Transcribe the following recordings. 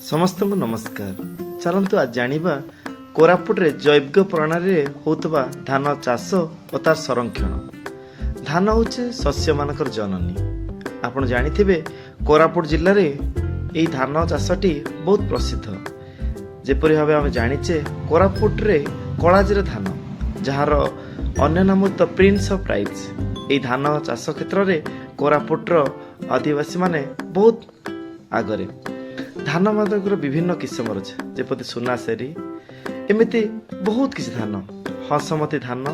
ସମସ୍ତଙ୍କୁ ନମସ୍କାର। ଚାଲନ୍ତୁ ଆଜି ଜାଣିବା କୋରାପୁଟରେ ଜୈବିକ ପ୍ରଣାଳୀରେ ହେଉଥିବା ଧାନ ଚାଷ ଓ ତାର ସଂରକ୍ଷଣ। ଧାନ ହେଉଛି ଶସ୍ୟମାନଙ୍କର ଜନନୀ। ଆପଣ ଜାଣିଥିବେ, କୋରାପୁଟ ଜିଲ୍ଲାରେ ଏହି ଧାନ ଚାଷଟି ବହୁତ ପ୍ରସିଦ୍ଧ। ଯେପରି ଭାବେ ଆମେ ଜାଣିଛେ, କୋରାପୁଟରେ କଳାଜିରା ଧାନ, ଯାହାର ଅନ୍ୟ ନାମ ଦ ପ୍ରିନ୍ସ ଅଫ୍ ରାଇସ୍। ଏହି ଧାନ ଚାଷ କ୍ଷେତ୍ରରେ କୋରାପୁଟର ଆଦିବାସୀମାନେ ବହୁତ ଆଗରେ। ଧାନ ମାନଙ୍କର ବିଭିନ୍ନ କିସମର ଅଛି, ଯେପରି ସୁନାସେରି, ଏମିତି ବହୁତ କିଛି ଧାନ, ହସମତି ଧାନ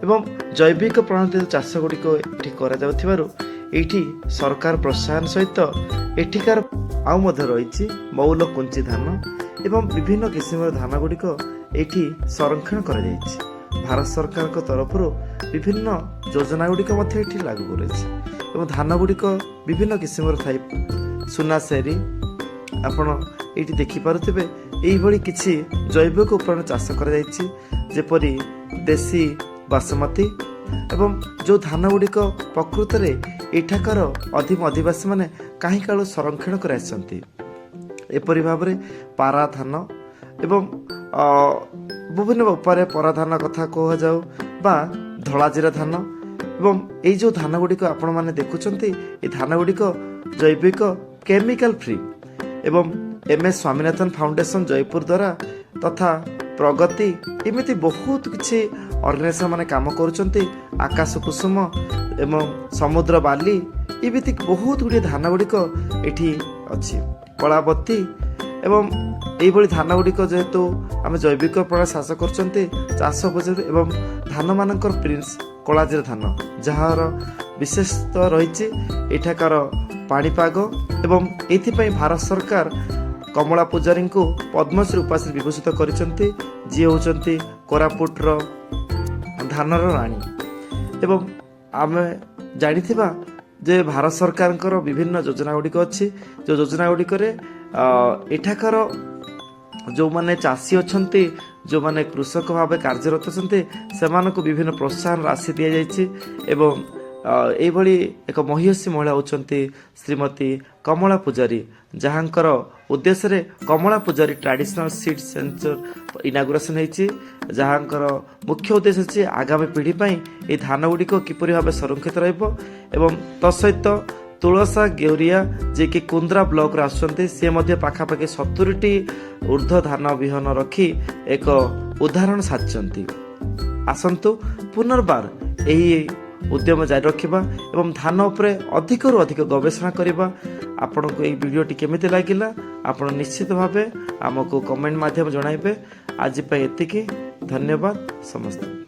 ଏବଂ ଜୈବିକ ପ୍ରଣାଳୀରେ ଚାଷ ଗୁଡ଼ିକ ଏଠି କରାଯାଉଥିବାରୁ ଏଇଠି ସରକାର ପ୍ରୋତ୍ସାହନ ସହିତ ଏଠିକାର ଆଉ ମଧ୍ୟ ରହିଛି ମଉଲ କୁଞ୍ଚି ଧାନ ଏବଂ ବିଭିନ୍ନ କିସମର ଧାନ ଗୁଡ଼ିକ ଏଇଠି ସଂରକ୍ଷଣ କରାଯାଇଛି। ଭାରତ ସରକାରଙ୍କ ତରଫରୁ ବିଭିନ୍ନ ଯୋଜନା ଗୁଡ଼ିକ ମଧ୍ୟ ଏଠି ଲାଗୁ କରାଯାଇଛି ଏବଂ ଧାନ ଗୁଡ଼ିକ ବିଭିନ୍ନ କିସମର ଥାଇ ସୁନାସେରି, ଆପଣ ଏଇଠି ଦେଖିପାରୁଥିବେ, ଏଇଭଳି କିଛି ଜୈବିକ ଉପାୟରେ ଚାଷ କରାଯାଇଛି, ଯେପରି ଦେଶୀ ବାସମତୀ ଏବଂ ଯେଉଁ ଧାନ ଗୁଡ଼ିକ ପ୍ରକୃତରେ ଏଠାକାର ଅଧିମ ଅଧିବାସୀମାନେ କାହିଁ କାଳୁ ସଂରକ୍ଷଣ କରି ଆସିଛନ୍ତି। ଏପରି ଭାବରେ ପାରା ଧାନ ଏବଂ ବିଭିନ୍ନ ଉପାୟରେ ପରା ଧାନ କଥା କୁହାଯାଉ ବା ଧଳାଜିରା ଧାନ ଏବଂ ଏଇ ଯେଉଁ ଧାନ ଗୁଡ଼ିକ ଆପଣମାନେ ଦେଖୁଛନ୍ତି, ଏ ଧାନ ଗୁଡ଼ିକ ଜୈବିକ, କେମିକାଲ ଫ୍ରି ଏବଂ M S Swaminathan foundation Jeypore ଦ୍ୱାରା ତଥା ପ୍ରଗତି, ଏମିତି ବହୁତ କିଛି ଅର୍ଗାନାଇଜେସନ ମାନେ କାମ କରୁଛନ୍ତି। ଆକାଶ କୁସୁମ ଏବଂ ସମୁଦ୍ର ବାଲି, ଏମିତି ବହୁତ ଗୁଡ଼ିଏ ଧାନ ଗୁଡ଼ିକ ଏଠି ଅଛି, କଳାବତୀ ଏବଂ ଏଇଭଳି ଧାନ ଗୁଡ଼ିକ ଯେହେତୁ ଆମେ ଜୈବିକ ପ୍ରଣାଳୀ ଚାଷ କରୁଛନ୍ତି ଚାଷ ଉପଯୋଗୀ ଏବଂ ଧାନମାନଙ୍କର ପ୍ରିନ୍ସ କଳାଜିରା ଧାନ, ଯାହାର ବିଶେଷତ୍ୱ ରହିଛି ଏଠାକାର ପାଣିପାଗ ଏବଂ ଏଇଥିପାଇଁ ଭାରତ ସରକାର କମଳା ପୂଜାରୀଙ୍କୁ ପଦ୍ମଶ୍ରୀ ଉପାଧିରେ ବିଭୂଷିତ କରିଛନ୍ତି, ଯିଏ ହେଉଛନ୍ତି କୋରାପୁଟର ଧାନର ରାଣୀ। ଏବଂ ଆମେ ଜାଣିଥିବା ଯେ ଭାରତ ସରକାରଙ୍କର ବିଭିନ୍ନ ଯୋଜନା ଗୁଡ଼ିକ ଅଛି, ଯେଉଁ ଯୋଜନା ଗୁଡ଼ିକରେ ଏଠାକାର ଯେଉଁମାନେ ଚାଷୀ ଅଛନ୍ତି, ଯେଉଁମାନେ କୃଷକ ଭାବେ କାର୍ଯ୍ୟରତ ଅଛନ୍ତି, ସେମାନଙ୍କୁ ବିଭିନ୍ନ ପ୍ରୋତ୍ସାହନ ରାଶି ଦିଆଯାଇଛି। ଏବଂ ଏଇଭଳି ଏକ ମହିୟସୀ ମହିଳା ହେଉଛନ୍ତି ଶ୍ରୀମତୀ କମଳା ପୂଜାରୀ, ଯାହାଙ୍କର ଉଦ୍ଦେଶ୍ୟରେ କମଳା ପୂଜାରୀ ଟ୍ରାଡିସନାଲ ସିଡ୍ ସେଣ୍ଟର ଇନାଗୁରେସନ ହେଇଛି, ଯାହାଙ୍କର ମୁଖ୍ୟ ଉଦ୍ଦେଶ୍ୟ ଅଛି ଆଗାମୀ ପିଢ଼ି ପାଇଁ ଏହି ଧାନ ଗୁଡ଼ିକ କିପରି ଭାବେ ସଂରକ୍ଷିତ ରହିବ। ଏବଂ ତତ୍ସହିତ ତୁଳସା ଗେଉରିଆ, ଯିଏକି କୁନ୍ଦ୍ରା ବ୍ଲକରୁ ଆସୁଛନ୍ତି, ସିଏ ମଧ୍ୟ ପାଖାପାଖି 70ଟି ଉର୍ଦ୍ଧ୍ୱ ଧାନ ବିହନ ରଖି ଏକ ଉଦାହରଣ ସାଜିଛନ୍ତି। ଆସନ୍ତୁ ପୁନର୍ବାର ଏହି ଉଦ୍ୟମ ଜାରି ରଖିବା ଏବଂ ଧାନ ଉପରେ ଅଧିକରୁ ଅଧିକ ଗବେଷଣା କରିବା। ଆପଣଙ୍କୁ ଏହି ଭିଡ଼ିଓଟି କେମିତି ଲାଗିଲା, ଆପଣ ନିଶ୍ଚିତ ଭାବେ ଆମକୁ କମେଣ୍ଟ ମାଧ୍ୟମରେ ଜଣାଇବେ। ଆଜି ପାଇଁ ଏତିକି। ଧନ୍ୟବାଦ ସମସ୍ତଙ୍କୁ।